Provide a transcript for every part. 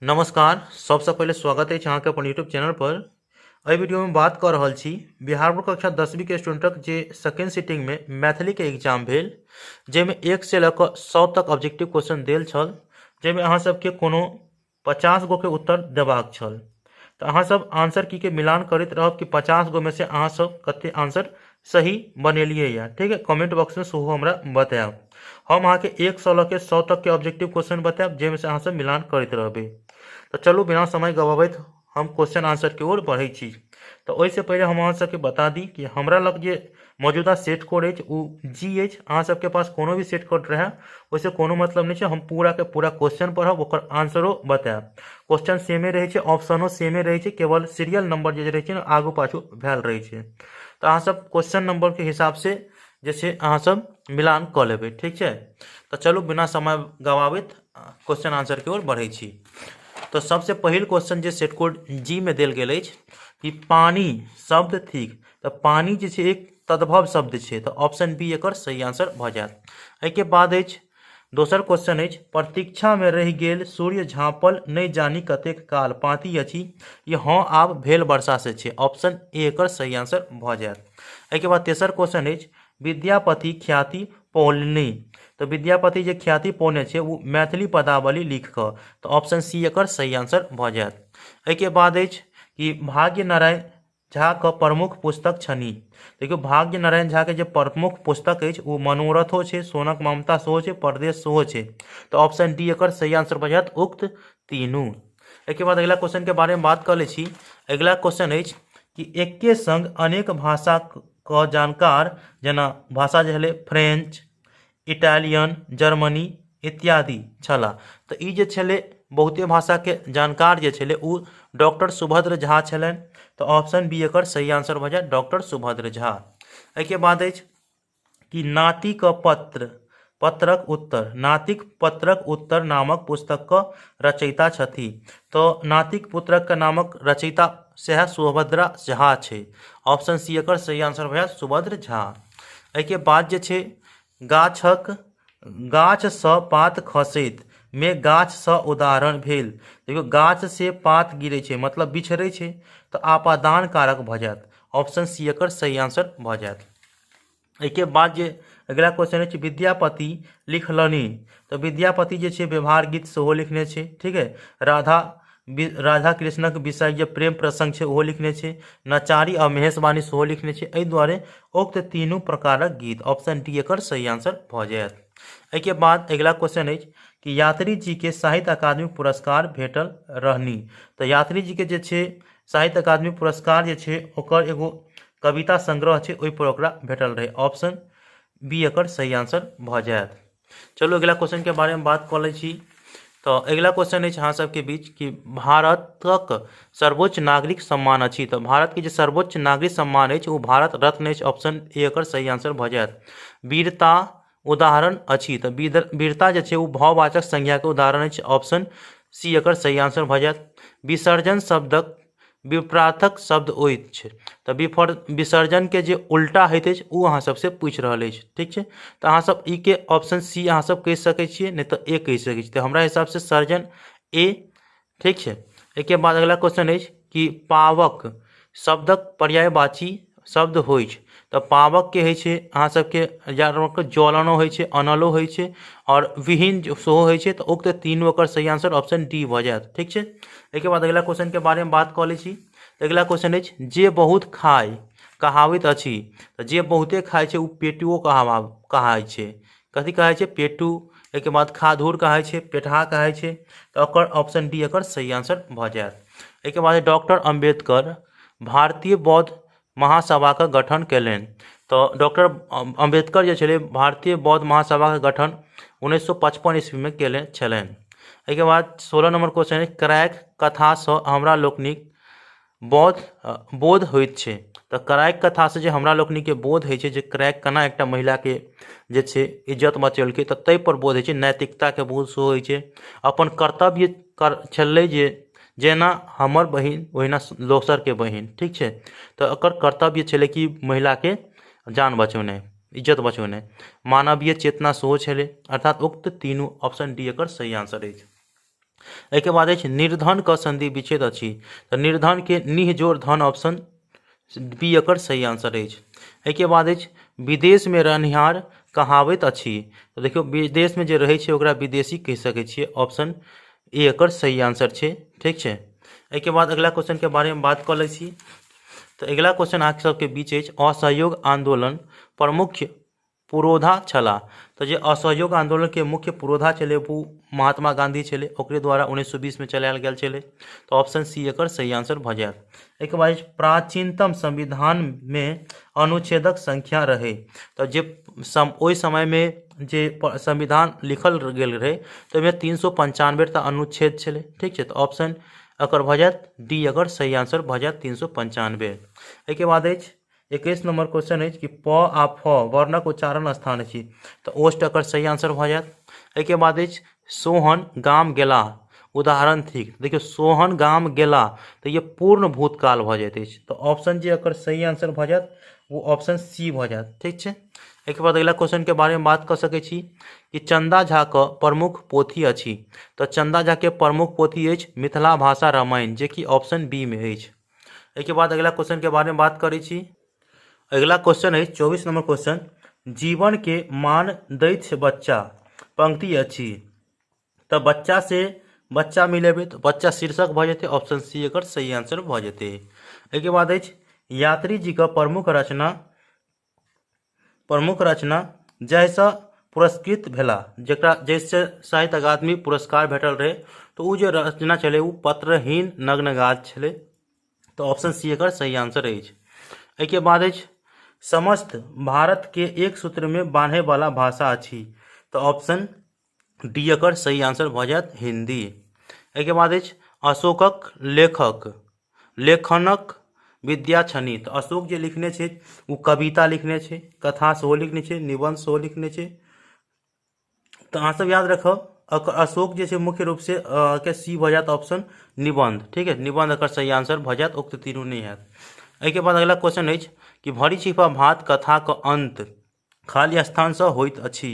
नमस्कार। सबसँ पहिले स्वागत अछि अहाँके अपन यूट्यूब चैनल पर। एहि वीडियोमे बात कऽ रहल छी बिहार बोर्ड कक्षा 10वीं के स्टूडेंटक जे सेकेंड सिटिंगमे मैथिलीके एग्जाम भेल, जाहिमे 1 से लऽ कऽ 100 तक ऑब्जेक्टिव क्वेश्चन देल छल, जाहिमे अहाँ सबके कोनो 50 गो के उत्तर देबाक छल। तऽ अहाँ सब आंसर की के मिलान करैत रहब कि 50 गो में से अहाँ सब कते आंसर सही बनेलियै या। ठीक है, कमेंट बॉक्स में सेहो हमरा बतायब। हम अहाँके 1 सए लऽ के 100 तक के ऑब्जेक्टिव क्वेश्चन बतायब, जाहिमे से अहाँ सब मिलान करैत रहबै। तऽ चलू बिना समय गवाबैत हम क्वेश्चन आंसर के ओर बढ़ै छी। तऽ ओहिसँ पहिले हम अहाँ सबके बता दी कि हमरा लग जे मौजूदा सेट कोड अछि ओ जी अछि। अहाँ सबके पास कोनो भी सेट कोड रहए ओहिसँ कोनो मतलब नहि छै। हम पूरा के पूरा क्वेश्चन पढ़ब, ओकर आंसरो बतायब। क्वेश्चन सेमे रहै छै, ऑप्शनो सेमे रहै छै, केवल सीरियल नंबर जे रहै छै ने आगू पाछू भेल रहै छै। तऽ अहाँ सब क्वेश्चन नंबर के हिसाब से जे छै अहाँ सब मिलान कऽ लेबै। ठीक छै, तऽ चलू बिना समय गवाबैत क्वेश्चन आंसर के ओर बढ़ै छी। तऽ सबसे पहिल क्वेश्चन जे सेट कोड जी में देल गेल अछि कि पानी शब्द थिक। तऽ पानी जे छै एक तद्भव शब्द छै, तऽ ऑप्शन बी एकर सही आंसर भऽ जायत। एहिके बाद अछि दोसर क्वेश्चन अछि, प्रतीक्षा में रहि गेल सूर्य झाँपल नहि जानि कतेक काल, पाँति अछि ई हँ आब भेल वर्षा से छै। ऑप्शन ए एकर सही आंसर भऽ जायत। एहिके बाद तेसर क्वेश्चन अछि, विद्यापति ख्याति पौलनि। तऽ विद्यापति जे ख्याति पौने छै ओ मैथिली पदावली लिख कऽ, तऽ ऑप्शन सी एकर सही आंसर भऽ जायत। एहिके बाद अछि कि भाग्य नारायण झा के प्रमुख पुस्तक छनि। देखियौ भाग्य नारायण झा के जे प्रमुख पुस्तक अछि ओ मनोरथो छै, सोनक ममता सेहो छै, परदेश सेहो छै। तऽ ऑप्शन डी एकर सही आंसर भऽ जायत, उक्त तीनू। एहिके बाद अगिला क्वेश्चन के बारे में बात कऽ लै छी। अगिला क्वेश्चन अछि कि एके संग अनेक भाषा के जानकार, जेना भाषा जे भेलै फ्रेंच, इटालियन, जर्मनी इत्यादि छलाह। तऽ ई जे छलै बहुते भाषाके जानकार जे छलै ओ डॉक्टर सुभद्र झा छलनि। तऽ ऑप्शन बी एकर सही आंसर भऽ जायत, डॉक्टर सुभद्र झा। एहिके बाद अछि कि नातिक पत्र पत्रक उत्तर, नातिक पत्रक उत्तर नामक पुस्तकके रचयिता छथि। तऽ नातिक पुत्रक नामक रचयिता सएह सुभद्रा झा छै। ऑप्शन सी एकर सही आंसर भऽ जायत, सुभद्र झा। एहिके बाद जे छै गाछक गाछसँ पात खसैत मे गाछसँ उदाहरण भेल। देखियौ गाछ से पात गिरै छै मतलब बिछड़ै छै, तऽ आपादान कारक भऽ जायत। ऑप्शन सी एकर सही आंसर भऽ जायत। एहिके बाद जे अगिला क्वेश्चन अछि, विद्यापति लिखलनि। तऽ विद्यापति जे छै व्यवहार गीत सेहो लिखने छै। ठीक है, राधा राधा कृष्णक विषय जे प्रेम प्रसंग छै ओहो लिखने छै, नचारी आ महेशवाणी सेहो लिखने छै। एहि दुआरे उक्त तीनू प्रकारक गीत, ऑप्शन डी एकर सही आंसर भऽ जायत। एहिके बाद अगिला क्वेश्चन अछि कि यात्री जी के साहित्य अकादमी पुरस्कार भेटल रहनी। तऽ यात्री जी के जे छै साहित्य अकादमी पुरस्कार जे छै ओकर एगो कविता संग्रह छै ओहि पर ओकरा भेटल रहै। ऑप्शन बी एकर सही आंसर भऽ जायत। चलू अगिला क्वेश्चन के बारे में बात कऽ लै छी। तऽ अगिला क्वेश्चन अछि अहाँ सबके बीच कि भारतक सर्वोच्च नागरिक सम्मान अछि। तऽ भारत के जे सर्वोच्च नागरिक सम्मान अछि ओ भारत रत्न अछि। ऑप्शन ए एकर सही आंसर भऽ जायत। वीरता उदाहरण अछि। तऽ वीरता जे छै ओ भाववाचक संज्ञा के उदाहरण अछि। ऑप्शन सी एकर सही आंसर भऽ जायत। विसर्जन शब्दक विपरार्थक शब्द अछि। तऽ विसर्जन के जे उल्टा होइत अछि ओ अहाँ सबसे पूछि रहल अछि। ठीक छै, तऽ अहाँ सब ई के ऑप्शन सी अहाँ सब कहि सकै छियै, नहि तऽ ए कहि सकै छी। तऽ हमरा हिसाब से सर्जन ए। ठीक छै, एहिके बाद अगिला क्वेश्चन अछि कि पावक शब्दक पर्यायवाची शब्द होइछ। तऽ पावक के होइ छै अहाँ सबके ज्वलनो होइ छै, अनलो होइ छै आओर विहीन सेहो होइ छै। तऽ उक्त तीनू एकर सही आंसर ऑप्शन डी भऽ जायत। ठीक छै, एहिके बाद अगिला क्वेश्चन के बारे में बात कऽ लै छी। अगिला क्वेश्चन अछि जे बहुत खाय कहावैत अछि। तऽ जे बहुते खाइ छै ओ पेटुओ कहाइ छै। कथी कहै छै? पेटू। एहिके बाद खाधुर कहै छै, पेटहा कहै छै। तऽ ओकर ऑप्शन डी एकर सही आंसर भऽ जायत। एहिके बाद डॉक्टर अम्बेडकर भारतीय बौद्ध महासभाके गठन कयलनि। तऽ डॉक्टर अम्बेडकर जे छलै भारतीय बौद्ध महासभाके गठन 1955 ईस्वीमे कयने छलनि। एहिके बाद 16 नंबर क्वेश्चन है, क्रैक कथासँ हमरा लोकनिक बोध होइत छै। तऽ क्रैक कथासँ जे हमरा लोकनिके बोध होइ छै जे क्रैक केना एकटा महिलाके जे छै इज्जत बचेलकै, तऽ ताहिपर बोध होइ छै, नैतिकताके बोध सेहो होइ छै। अपन कर्तव्य छलै जे जेना हमर बहिन ओहिना दोसरके बहिन। ठीक छै, तऽ एकर कर्तव्य छलै कि महिलाके जान बचौनाइ, इज्जत बचौनाइ, मानवीय चेतना सेहो छलै। अर्थात उक्त तीनू ऑप्शन डी एकर सही आंसर अछि। एहिके बाद अछि निर्धन के संधि विच्छेद अछि, तऽ निर्धन के निह जोड़ धन, ऑप्शन बी एकर सही आंसर अछि। एहिके बाद अछि विदेश में रहनिहार कहावैत अछि, तऽ देखियौ विदेश में जे रहै छै ओकरा विदेशी कहि सकै छियै, ऑप्शन ए एकर सही आंसर छै। ठीक छै, एहिके बाद अगिला क्वेश्चन के बारे में बात कऽ लै छी। तऽ अगिला क्वेश्चन अहाँ सबके बीच अछि असहयोग आंदोलन प्रमुख पुरोधा छलाह, तऽ जे असहयोग आंदोलनके मुख्य पुरोधा छलै ओ महात्मा गांधी छलै, ओकरे द्वारा 1920 में चलायल गेल छलै, तऽ ऑप्शन सी एकर सही आंसर भऽ जायत। एहिके बाद प्राचीनतम संविधानमे अनुच्छेदक संख्या रहै, तऽ जे ओहि समयमे जे संविधान लिखल गेल रहै तऽ ओहिमे 395 टा अनुच्छेद छलै। ठीक छै, तऽ ऑप्शन एकर भऽ जायत डी एकर सही आंसर भऽ जायत 395। एहिके बाद अछि 21 नंबर क्वेश्चन अछि कि प आ फ वर्णक उच्चारण स्थान अछि, तऽ ओष्ठ एकर सही आंसर भऽ जायत। एहिके बाद अछि सोहन गाम गेलाह उदाहरण थिक, देखियौ सोहन गाम गेलाह तऽ ये पूर्ण भूतकाल भऽ जाइत अछि, तऽ ऑप्शन जे एकर सही आंसर भऽ जायत ओ ऑप्शन सी भऽ जायत। ठीक छै, एहिके बाद अगिला क्वेश्चन के बारे में बात कऽ सकै छी कि चंदा झा के प्रमुख पोथी अछि, तऽ चंदा झा के प्रमुख पोथी अछि मिथिला भाषा रामायण, जे कि ऑप्शन बी में अछि। एहिके बाद अगिला क्वेश्चन के बारे में बात करै छी। अगिला क्वेश्चन अछि 24 नंबर क्वेश्चन, जीवन के मान दैत बच्चा पंक्ति अछि, तऽ बच्चा से बच्चा मिलेबै तऽ बच्चा शीर्षक भऽ जेतै, ऑप्शन सी एकर सही आंसर भऽ जेतै। एहिके बाद अछि यात्री जी के प्रमुख रचना जाहिसँ पुरस्कृत भेला, जकरा जाहिसँ साहित्य अकादमी पुरस्कार भेटल रहै, तऽ ओ जे रचना छलै ओ पत्रहीन नग्न गाछ छलै, तऽ ऑप्शन सी एकर सही आंसर अछि। एहिके बाद अछि समस्त भारतके एक सूत्रमे बान्हैवला भाषा अछि, तऽ ऑप्शन डी एकर सही आंसर भऽ जायत हिंदी। एहिके बाद अछि अशोकक लेखनक विद्या छनि, तऽ अशोक जे लिखने छै ओ कविता लिखने छै, कथा सेहो लिखने छै, निबंध सेहो लिखने छै, तऽ अहाँ सब याद रखब अशोक जे छै मुख्य रूप से के सी भऽ जायत ऑप्शन निबंध। ठीक है, निबंध एकर सही आंसर भऽ जायत, उक्त तीनू नहि हैत। एहिके बाद अगिला क्वेश्चन अछि कि भरि छिपा भात कथाक अंत खाली स्थानसँ होइत अछि,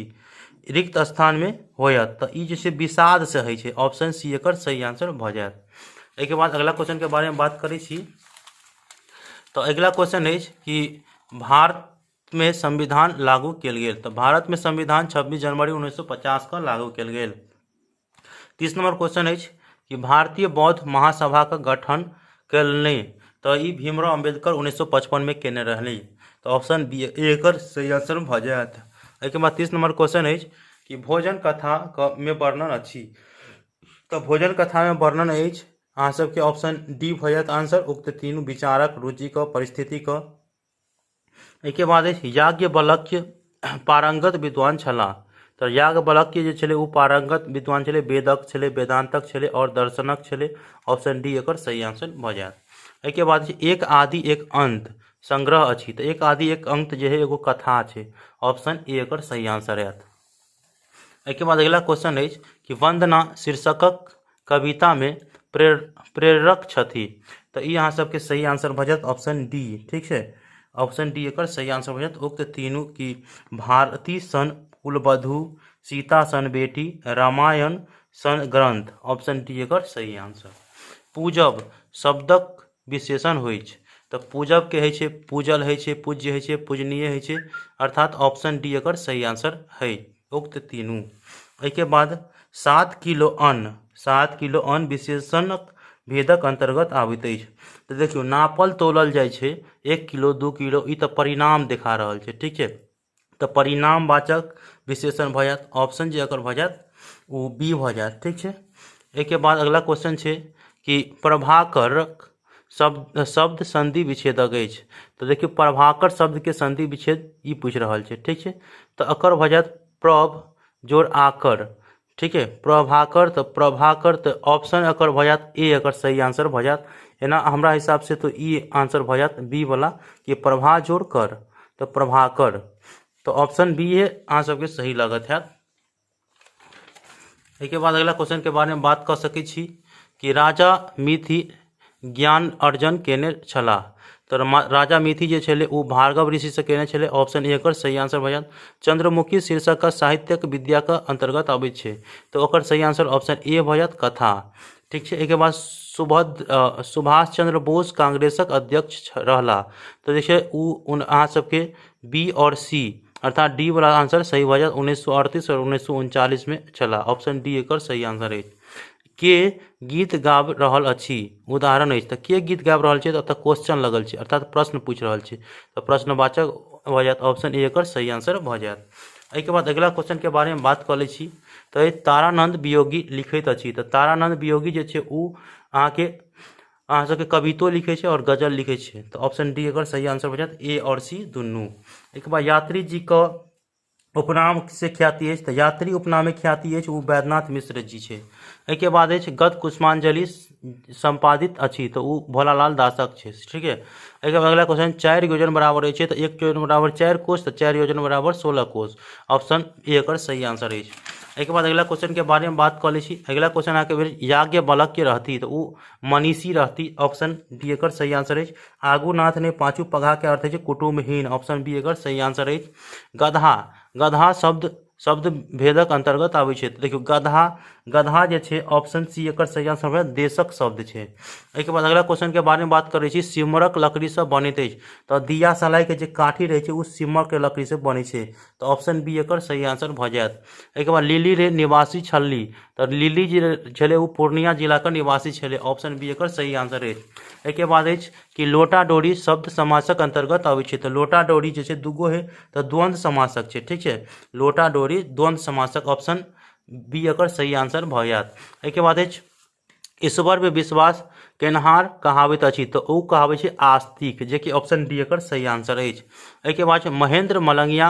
रिक्त स्थानमे होयत, तऽ ई जे छै विषादसँ होइ छै, ऑप्शन सी एकर सही आंसर भऽ जायत। एहिके बाद अगिला क्वेश्चनके बारेमे बात करै छी। तऽ अगिला क्वेश्चन अछि कि भारतमे संविधान लागू कयल गेल, तऽ भारतमे संविधान 26 जनवरी 1950 के लागू कयल गेल। 30 नंबर क्वेश्चन अछि कि भारतीय बौद्ध महासभाक गठन कयलनि, तऽ ई भीमराव अम्बेडकर 1955 में केने रहली, तऽ ऑप्शन बी एकर सही आंसर भऽ जायत। एहिके बाद 30 नंबर क्वेश्चन अछि कि भोजन कथा में वर्णन अछि, तऽ भोजन कथा में वर्णन अछि अहाँ सबके ऑप्शन डी भऽ जायत आंसर, उक्त तीनू विचारक रुचिक परिस्थितिक। एहिके बाद अछि याज्ञवल्क्य पारंगत विद्वान छलाह, तऽ याज्ञवल्क्य जे छलै ओ पारंगत विद्वान छलै, वेदक छलै, वेदांतक छलै आओर दर्शनक छलै, ऑप्शन डी एकर सही आंसर भऽ जायत। एहिके बाद छै एक आदि एक अंत संग्रह अछि, तऽ एक आदि एक अंत जे है एगो कथा छै, ऑप्शन ए एकर सही आंसर हैत। एहिके बाद अगिला क्वेश्चन अछि कि वंदना शीर्षकक कवितामे प्रेरक छथि, तऽ ई अहाँ सबके सही आंसर भऽ जायत ऑप्शन डी। ठीक छै, ऑप्शन डी एकर सही आंसर भऽ जायत, उक्त तीनू की भारती सन कुलवधू, सीता सन बेटी, रामायण सन ग्रंथ, ऑप्शन डी एकर सही आंसर। पूजब शब्दक विशेषण होइछ, तऽ पूजब के होइ छै पूजल होइ छै, पूज्य होइ छै, पूजनीय होइ छै, अर्थात ऑप्शन डी एकर सही आंसर है, उक्त तीनू। एहिके बाद 7 किलो अन्न, 7 किलो अन्न विशेषणक भेदक अंतर्गत आबैत अछि, तऽ देखियौ नापल तोलल जाइ छै 1 किलो 2 किलो, ई तऽ परिणाम देखा रहल छै। ठीक छै, तऽ परिणामवाचक विशेषण भऽ जायत, ऑप्शन जे एकर भऽ जायत ओ बी भऽ जायत। ठीक छै, एहिके बाद अगिला क्वेश्चन छै कि प्रभाकरक शब्द संधि विच्छेदक अछि, तऽ देखियौ प्रभाकर शब्दके संधि विच्छेद ई पूछि रहल छै। ठीक छै, तऽ एकर भऽ जायत प्रभ जोड़ आकर। ठीक है, प्रभाकर, तऽ प्रभाकर, तऽ ऑप्शन एकर भऽ जायत ए एकर सही आंसर भऽ जायत। एना हमरा हिसाब से तो ई आंसर भऽ जायत बी वाला कि प्रभा जोड़ कर, तऽ प्रभाकर, तऽ ऑप्शन बी ए अहाँ सबके सही लागत हैत। एहिके बाद अगिला क्वेश्चन के बारे में बात कऽ सकै छी कि राजा मिथि ज्ञान अर्जन केने छलाह, तऽ राजा मिथि जे छलै ओ भार्गव ऋषिसँ केने छलै। ऑप्शन ए एकर सही आंसर भऽ जायत। चंद्रमुखी शीर्षक साहित्यक विद्याक अंतर्गत अबै छै, तऽ ओकर सही आंसर ऑप्शन ए भऽ जायत, कथा। ठीक छै। एहिके बाद सुभाष चंद्र बोस कांग्रेसक अध्यक्ष रहला, तऽ जे छै ओ अहाँ सबके बी आओर सी अर्थात डी वाला आंसर सही भऽ जायत। 1938 आओर 1939 मे छलाह। ऑप्शन डी एकर सही आंसर अछि। के गीत गाबि रहल अछि उदाहरण अछि, तऽ के गीत गाबि रहल छै, तऽ एतऽ क्वेश्चन लगल छै, अर्थात प्रश्न पूछि रहल छै, तऽ प्रश्नवाचक भऽ जायत। ऑप्शन ए एकर सही आंसर भऽ जायत। एहिके बाद अगिला क्वेश्चनके बारेमे बात कऽ लै छी। तऽ तारानंद वियोगी लिखैत अछि, तऽ तारानंद वियोगी जे छै ओ अहाँ सबके कवितो लिखै छै आओर गजल लिखै छै, तऽ ऑप्शन डी एकर सही आंसर भऽ जायत, ए आओर सी दुनू। एहिके बाद यात्री जीके उपनाम से ख्याति अछि, तऽ यात्री उपनामे ख्याति अछि ओ वैद्यनाथ मिश्र जी छै। एहिके बाद अछि गद्य कुसुमांजलि सम्पादित अछि, तऽ ओ भोलालाल दासक छै। ठीक है। एहिके बाद अगिला क्वेश्चन, 4 योजन बराबर अछि, तऽ 1 योजन बराबर 4 कोस, तऽ 4 योजन बराबर 16 कोस। ऑप्शन ए एकर सही आंसर अछि। एहिके बाद अगिला क्वेश्चन के बारे में बात कऽ लै छी। अगिला क्वेश्चन अहाँके भेल याज्ञवल्क्य रहती, तऽ ओ मनीषी रहती। ऑप्शन डी एकर सही आंसर अछि। आगू नाथ ने पाँचू पघा के अर्थ अछि कुटुम्बहीन। ऑप्शन बी एकर सही आंसर अछि। गधा, गधा शब्द शब्द भेदक अंतर्गत आबै छै, तऽ देखियौ गधा, गधा जे छै ऑप्शन सी एकर सही आंसर भऽ देशक शब्द छै। एहिके बाद अगिला क्वेश्चन के बारे में बात करै छी। सिमरक लकड़ीसँ बनैत अछि, तऽ दिया सलाइके जे काठी रहै छै ओ सिमरके लकड़ीसँ बनै छै, तऽ ऑप्शन बी एकर सही आंसर भऽ जायत। एहिके बाद लिली रे निवासी छली, तऽ लिली जे छलै ओ पूर्णिया जिलाके निवासी छलै। ऑप्शन बी एकर सही आंसर अछि। एहिके बाद अछि कि लोटा डोरी शब्द समासक अंतर्गत अबै छै, तऽ लोटा डोरी जे छै दूगो है, तऽ द्वंद्व समासक छै। ठीक छै, लोटा डोरी द्वंद्व समासक। ऑप्शन बी एकर सही आंसर भऽ जायत। एहिके बाद अछि ईश्वर में विश्वास केनहार कहाबैत अछि, तऽ ओ कहाबै छै आस्तिक, जेकि ऑप्शन डी एकर सही आंसर अछि। एहिके बाद छै महेंद्र मलंगिया,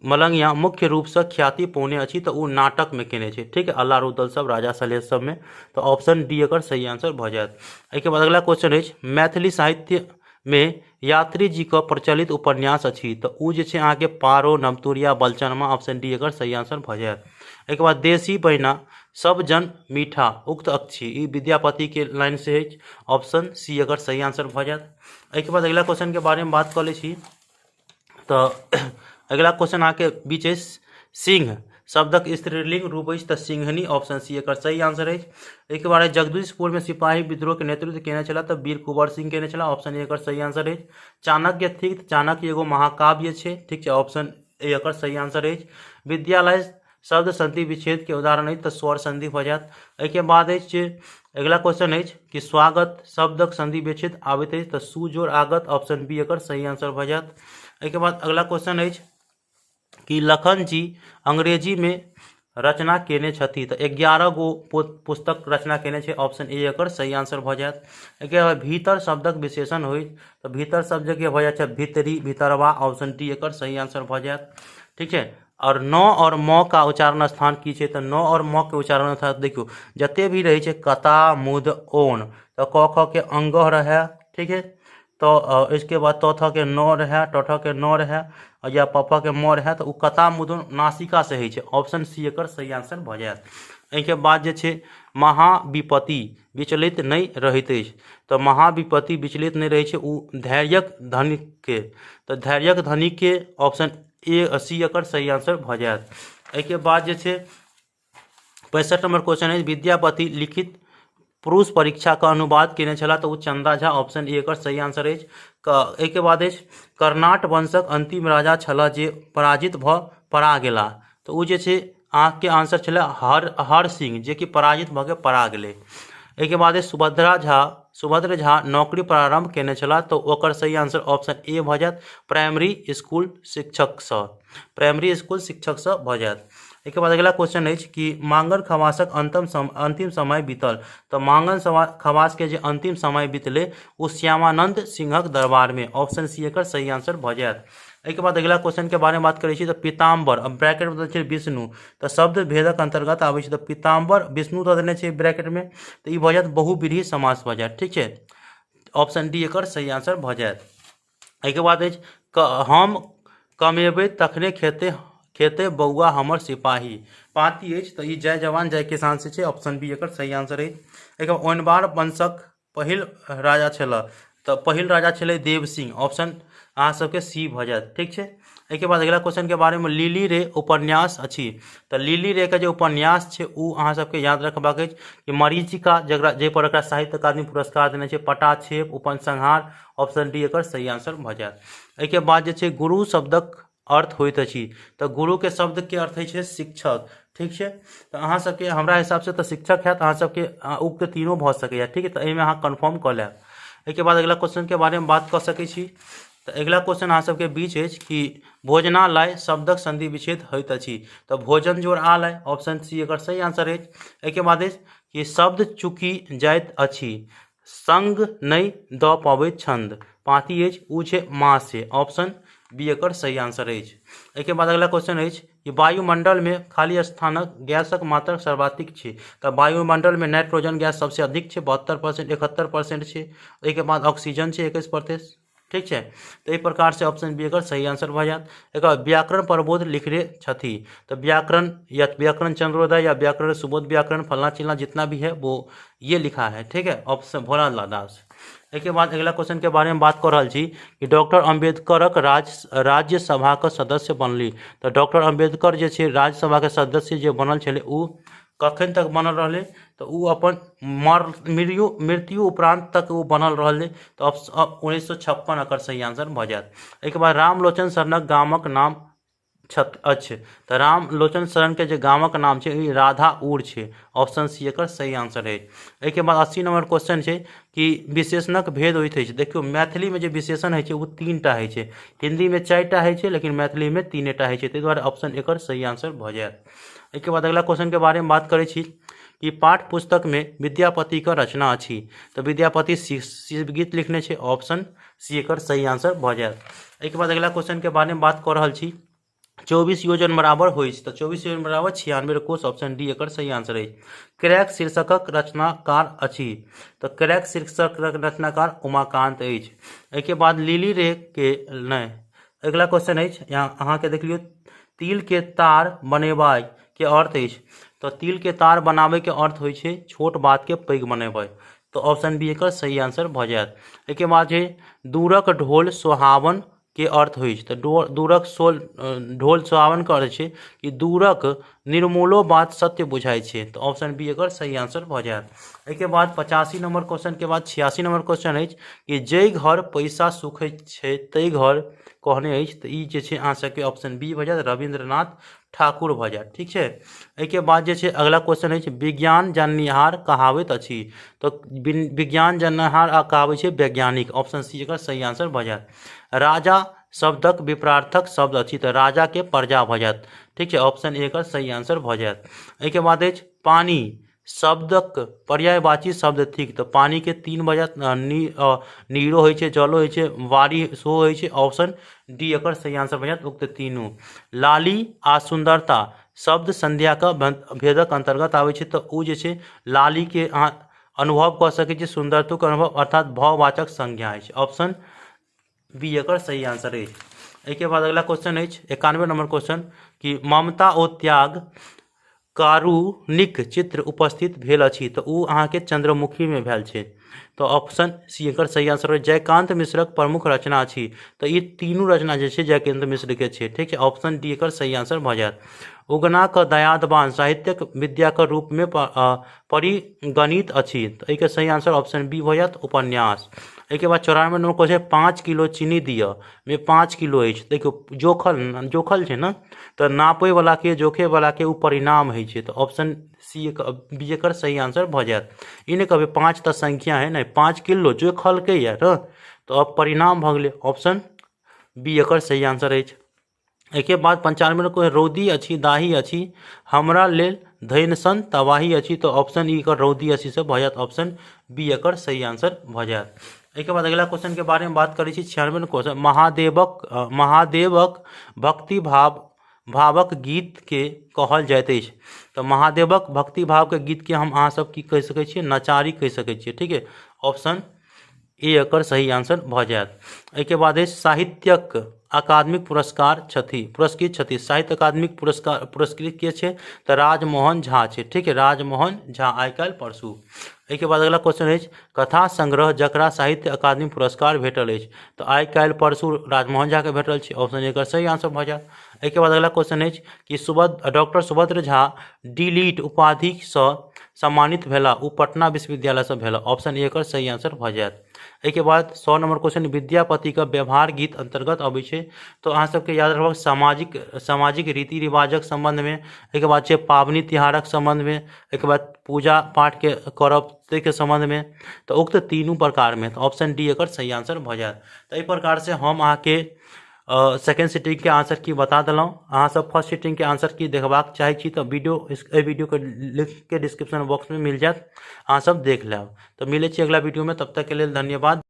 मलंगिया मुख्य रूपसँ ख्याति पौने अछि, तऽ ओ नाटकमे केने छै। ठीक है, अल्लाह रुदल सब, राजा सलहेश सबमे, तऽ ऑप्शन डी एकर सही आंसर भऽ जायत। एहिके बाद अगिला क्वेश्चन अछि मैथिली साहित्यमे यात्री जीके प्रचलित उपन्यास अछि, तऽ ओ जे छै अहाँके पारो, नवतुरिया, बलचनमा। ऑप्शन डी एकर सही आंसर भऽ जायत। एहिके बाद देशी बहिना सब जन मीठा उक्त अक्षी, ई विद्यापतिके लाइन से अछि। ऑप्शन सी एकर सही आंसर भऽ जायत। एहिके बाद अगिला क्वेश्चनके बारेमे बात कऽ लै छी। तऽ अगिला क्वेश्चन अहाँके बीच अछि सिंह शब्दक स्त्रीलिंग रूप अछि, तऽ सिंहनी। ऑप्शन सी एकर सही आंसर अछि। एहिके बाद जगदीशपुरमे सिपाही विद्रोहके नेतृत्व केने छलाह, तऽ वीर कुंवर सिंह केने छलाह। ऑप्शन ए एकर सही आंसर अछि। चाणक्य थिक, चाणक्य एगो महाकाव्य छै। ठीक छै, ऑप्शन ए एकर सही आंसर अछि। विद्यालय शब्द संधि विच्छेद के उदाहरण अछि, तऽ स्वर संधि भऽ जायत। एहिके बाद अछि अगिला क्वेश्चन अछि कि स्वागत शब्दक संधि विच्छेद आबैत अछि, तऽ सुजोड़ आगत। ऑप्शन बी एकर सही आंसर भऽ जायत। एहिके बाद अगिला क्वेश्चन अछि कि लखन जी अंग्रेजीमे रचना केने छथि, तऽ 11 गो पुस्तक रचना केने छै। ऑप्शन ए एकर सही आंसर भऽ जायत। एहिके बाद भीतर शब्दक विशेषण होइत, तऽ भीतर शब्दके भऽ जाइ छै भीतरी, भीतरवा। ऑप्शन डी एकर सही आंसर भऽ जायत। ठीक छै, आओर न आओर म का उच्चारण स्थान की छै, तऽ न आओर म के उच्चारण स्थान देखियौ जते भी रहै छै कता मुद ओन, तऽ क ख के अंग रहै। ठीक है, तऽ इसके बाद त थ के न रहै, ट ठ के न रहै या प फ के म रहै, तऽ ओ कता मुद नासिका से होइ छै। ऑप्शन सी एकर सही आंसर भऽ जायत। एहिके बाद जे छै महाविपत्ति विचलित नहि रहैत अछि, तऽ महाविपत्ति विचलित नहि रहै छै ओ धैर्यक धनिकके, तऽ धैर्यक धनिकके ऑप्शन ए सी एकर सही आंसर भऽ जायत। एहिके बाद जे छै 65 नंबर क्वेश्चन अछि विद्यापति लिखित पुरुष परीक्षा के अनुवाद केने छलाह, तऽ ओ चंदा झा। ऑप्शन ए एकर सही आंसर अछि। एहिके बाद अछि कर्नाट वंशक अंतिम राजा छलाह जे पराजित भऽ पड़ा गेलाह, तऽ ओ जे छै अहाँके आंसर छलै हर सिंह, जेकि पराजित भऽ के पड़ा गेलै। एहिके बाद अछि सुभद्र झा नौकरी प्रारंभ केने छलाह, तऽ ओकर सही आंसर ऑप्शन ए भऽ जायत, प्राइमरी स्कूल शिक्षकसँ, प्राइमरी स्कूल शिक्षकसँ भऽ जायत। एहिके बाद अगिला क्वेश्चन अछि कि मांगन खवासक अंतिम समय बीतल, तऽ मांगन खवासके जे अंतिम समय बीतलै ओ श्यामानंद सिंहक दरबारमे। ऑप्शन सी एकर सही आंसर भऽ जायत। एहिके बाद अगिला क्वेश्चन के बारे में बात करै छी, तऽ पीताम्बर अब ब्रैकेट में छै विष्णु, तऽ शब्द भेदक अंतर्गत आबै छै, तऽ पीताम्बर विष्णु दऽ देने छै ब्रैकेट में, तऽ ई भऽ जायत बहुव्रीहि समास भऽ जायत। ठीक छै, ऑप्शन डी एकर सही आंसर भऽ जायत। एहिके बाद अछि हम कमेबै तखने खेते खेते बौआ हमर सिपाही पाती अछि, तऽ ई जय जवान जय किसान से छै। ऑप्शन बी एकर सही आंसर अछि। एहिके बाद ओइनवार वंशक पहिल राजा छलाह तऽ पहिल राजा छलै देव सिंह। ऑप्शन अहाँ सबके सी भऽ जायत। ठीक छै, एहिके बाद अगिला क्वेश्चनके बारेमे लिली रे उपन्यास अछि। तऽ लिली रे के जे उपन्यास छै ओ अहाँ सबके याद रखबाक अछि कि मरीचिका जकरा जाहिपर एकरा साहित्य अकादमी पुरस्कार देने छै, पटाक्षेप, उपसंहार, ऑप्शन डी एकर सही आंसर भऽ जायत। एहिके बाद जे छै गुरु शब्दक अर्थ होइत अछि। तऽ गुरुके शब्दके अर्थ होइ छै शिक्षक। ठीक छै, तऽ अहाँ सबके हमरा हिसाबसँ तऽ शिक्षक हैत, अहाँ सबके उक्त तीनो भऽ सकैए। ठीक है, तऽ एहिमे अहाँ कन्फर्म कऽ लेब। एहिके बाद अगिला क्वेश्चनके बारेमे बात कऽ सकै छी। तऽ अगिला क्वेश्चन अहाँ सबके बीच अछि कि भोजनालय शब्दक संधि विच्छेद होइत अछि। तऽ भोजन जोड़ आलय, ऑप्शन सी एकर सही आंसर अछि। एहिके बाद अछि कि शब्द चुकि जाइत अछि संग नहि दऽ पबैत छन्द पाँति अछि ओ छै मासे, ऑप्शन बी एकर सही आंसर अछि। एहिके बाद अगिला क्वेश्चन अछि कि वायुमंडलमे खाली स्थानक गैसक मात्रा सर्वाधिक छै। तऽ वायुमंडलमे नाइट्रोजन गैस सबसे अधिक छै, 72%, 71% छै। एहिके बाद ऑक्सीजन छै 21%। ठीक छै, तऽ एहि प्रकारसँ ऑप्शन बी एकर सही आंसर भऽ जायत। एकर बाद व्याकरण प्रबोध लिखने छथि। तऽ व्याकरण या व्याकरण चंद्रोदय या व्याकरण सुबोध व्याकरण फलना चिलना जितना भी है वो ये लिखा है। ठीक है, ऑप्शन भोला दास। एहिके बाद अगिला क्वेश्चन के बारे में बात कऽ रहल छी कि डॉक्टर अम्बेडकरक राज्यसभाक सदस्य बनली। तऽ डॉक्टर अम्बेडकर जे छै राज्यसभाके सदस्य जे बनल छलै ओ कखन तक बनल रहलै? तऽ ओ अपन मृत्यु उपरान्त तक ओ बनल रहलै। तऽ 1956 एकर सही आंसर भऽ जायत। एहिके बाद रामलोचन शरणक गामक नाम अछि। तऽ रामलोचन शरणके जे गामक नाम छै ई राधा उर छै, ऑप्शन सी एकर सही आंसर अछि। एहिके बाद 80 नंबर क्वेश्चन छै कि विशेषणक भेद होइत अछि। देखियौ मैथिलीमे जे विशेषण होइ छै ओ 3टा होइ छै, हिन्दीमे 4टा होइ छै, लेकिन मैथिलीमे 3टा होइ छै, ताहि दुआरे ऑप्शन एकर सही आंसर भऽ जायत। एहिके बाद अगिला क्वेश्चनके बारेमे बात करै छी कि पाठ्य पुस्तकमे विद्यापतिके रचना अछि। तऽ विद्यापति शिवगीत लिखने छै, ऑप्शन सी एकर सही आंसर भऽ जायत। एहिके बाद अगिला क्वेश्चनके बारेमे बात कऽ रहल छी 24 योजन बराबर होइ छै। तऽ 24 योजन बराबर 96 कोस, ऑप्शन डी एकर सही आंसर अछि। क्रैक शीर्षकक रचनाकार अछि। तऽ क्रैक शीर्षकक रचनाकार उमाकांत अछि। एहिके बाद लिली रे के नहि, अगिला क्वेश्चन अछि यहाँ अहाँके देख लियौ तिल के तार बनेबाइ के अर्थ अछि। तऽ तिल के तार बनाबैके अर्थ होइ छै छोट बातके पैघ बनेबै। तऽ ऑप्शन बी एकर सही आंसर भऽ जायत। एहिके बाद छै दूरक ढोल सोहावन के अर्थ होइ छै। तऽ दूरक ढोल सोहावन के अर्थ छै कि दूरक निर्मूलो बात सत्य बुझाइ छै। तऽ ऑप्शन बी एकर सही आंसर भऽ जायत। एहिके बाद 85 नंबर क्वेश्चन के बाद 86 नंबर क्वेश्चन अछि कि जाहि घर पैसा सुखै छै ताहि घर कहने अछि। तऽ ई जे छै अहाँ सबके ऑप्शन बी भऽ जायत, रविन्द्रनाथ ठाकुर भऽ जायत। ठीक छै, एहिके बाद जे छै अगला क्वेश्चन अछि विज्ञान जाननिहार कहाबैत अछि। तऽ विज्ञान जाननिहार आ कहाबै छै वैज्ञानिक, ऑप्शन सी एकर सही आंसर भऽ जायत। राजा शब्दक विपरार्थक शब्द अछि। तऽ राजाके प्रजा भऽ जायत। ठीक छै, ऑप्शन ए एकर सही आंसर भऽ जायत। एहिके बाद अछि पानि शब्दक पर्यायवाची शब्द थिक। तऽ पानिके 3 भऽ जायत, नीरो होइ छै, जलो होइ छै, वारी सेहो होइ छै। ऑप्शन डी एकर सही आंसर भऽ जायत, उक्त तीनू। लाली आ सुन्दरता शब्द संध्याके भेदक अन्तर्गत आबै छै। तऽ ओ जे छै लालीके अहाँ अनुभव कऽ सकै छी, सुन्दरतोके अनुभव अर्थात भाववाचक संज्ञा अछि। ऑप्शन बी एकर सही आंसर अछि। एहिके बाद अगिला क्वेश्चन अछि 91 नंबर क्वेश्चन कि ममता ओ त्याग कारुणिक चित्र उपस्थित भेल अछि। तऽ ओ अहाँके चंद्रमुखीमे भेल छै। तऽ ऑप्शन सी एकर सही आंसर अछि। जयकांत मिश्रक प्रमुख रचना अछि। तऽ ई तीनू रचना जे छै जयकांत मिश्रके छै। ठीक छै, ऑप्शन डी एकर सही आंसर भऽ जायत। उगनाक दयादवान साहित्यक विद्याक रूपमे परिगणित अछि। तऽ एहिके सही आंसर ऑप्शन बी भऽ जायत, उपन्यास। एहिके बाद 94 नंबर क्वेश्चन 5 किलो चीनी दिअ मे 5 किलो अछि। देखियौ जोखल छै ने, तऽ नापैवलाके जोखैवलाके ओ परिणाम होइ छै। तऽ ऑप्शन सी बी एकर सही आंसर भऽ जायत। ई नहि कहबै 5 तऽ संख्या है ने, 5 किलो जोखलकै यऽ ने, तऽ अब परिणाम भऽ गेलै। ऑप्शन बी एकर सही आंसर अछि। एहिके बाद 95 कोइ रौदी अछि दाही अछि हमरा लेल धैनसन तबाही अछि। तऽ ऑप्शन ई एकर रौदी अछि से भऽ जायत, ऑप्शन बी एकर सही आंसर भऽ जायत। एहिके बाद अगिला क्वेश्चनके बारेमे बात करै छी 96 क्वेश्चन महादेवक भक्ति भावक गीतके कहल जाइत अछि। तऽ महादेवक भक्ति भावके गीतके हम अहाँ सब की कहि सकै छियै, नचारी कहि सकै छियै। ठीक है, ऑप्शन ए एकर सही आंसर भऽ जायत। एहिके बाद अछि साहित्यक अकादमिक पुरस्कार छथि, पुरस्कृत छथि। साहित्य अकादमिक पुरस्कार पुरस्कृत के छै? तऽ राजमोहन झा छै। ठीक है, राजमोहन झा आइ काल्हि परसू। एहिके बाद अगिला क्वेश्चन अछि, कथा संग्रह जकरा साहित्य अकादमी पुरस्कार भेटल अछि? तऽ आइ काल्हि परसू राजमोहन झाके भेटल छै। ऑप्शन एकर सही आंसर भऽ जायत। एहिके बाद अगिला क्वेश्चन अछि कि डॉक्टर सुभद्र झा डी.लिट उपाधिसँ सम्मानित भेला, ओ पटना विश्वविद्यालयसँ भेला। ऑप्शन ए एकर सही आंसर भऽ जायत। एहिके बाद 100 नंबर क्वेश्चन, विद्यापतिके व्यवहार गीत अन्तर्गत अबै छै। तऽ अहाँ सबके याद रखबाक सामाजिक सामाजिक रीति रिवाजक सम्बन्धमे, एहिके बाद छै पाबनि तिहारक सम्बन्धमे, एहिके बाद पूजा पाठके करब ताहिके सम्बन्धमे, तऽ उक्त तीनू प्रकारमे। तऽ ऑप्शन डी एकर सही आंसर भऽ जायत। तऽ एहि प्रकारसँ हम अहाँके सेकेंड सिटिंगके आंसर की बता देलहुँ। अहाँ सब फर्स्ट सिटिंगके आंसर की देखबाक चाहै छी तऽ वीडियो एहि वीडियोके लिंकके डिस्क्रिप्शन बॉक्समे मिल जायत, अहाँ सब देख लेब। तऽ मिलै छी अगिला वीडियोमे, तब तकके लेल धन्यवाद।